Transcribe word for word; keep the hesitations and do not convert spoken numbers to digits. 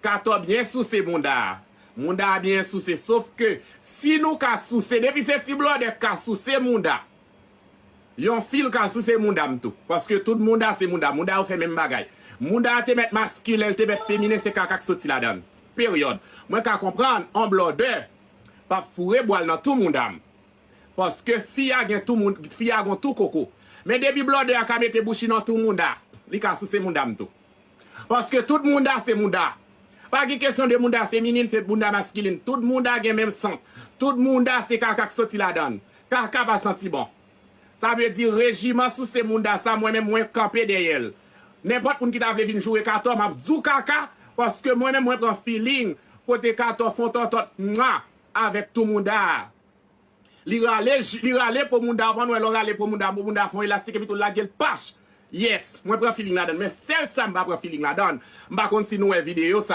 Katò byen souse mounda a. Mounda a byen souse. Sof ke si nou ka souse, depi se ti blòdè k ka souse mounda, yon fi l ka souse mounda m tou. Paske tout mounda se mounda. Mounda yo fè menm bagay. Mounda a te mèt maskilen, l te mèt feminen, se kaka k soti ladan l. Peryòd. Mwen ka konprann, on blòdè p ap foure bwa l nan tou mounda m. Paske fi a gen tou moun, fi a gon tou koko. Men depi blòdè a ka mete bouch li nan tou mounda, li ka souse mounda m tou. Paske tout mounda se mounda. Pa gen kesyon de mounda feminin, fe mounda maskilin. Tout mounda gen menm sant. Tout mounda se kaka k soti ladan l. Kaka pa santi bon. Sa vle di rejiman souse mounda sa, mwen menm mwen kanpe dèyè l. Nenpòt moun ki ta vle vin joure Katò, m ap di w kaka, paske mwen menm mwen pran feeling kote Katò fon tòtòt mwa avèk tou mounda a. Li rale, li rale po mounda, w konn wè lè w rale po mounda, po mounda fon elastik epi tou lage l pach. Yes, mwen pran feeling ladan l, men sèl sa m pa pran feeling ladan l. M pa konn si nou wè videyo sa.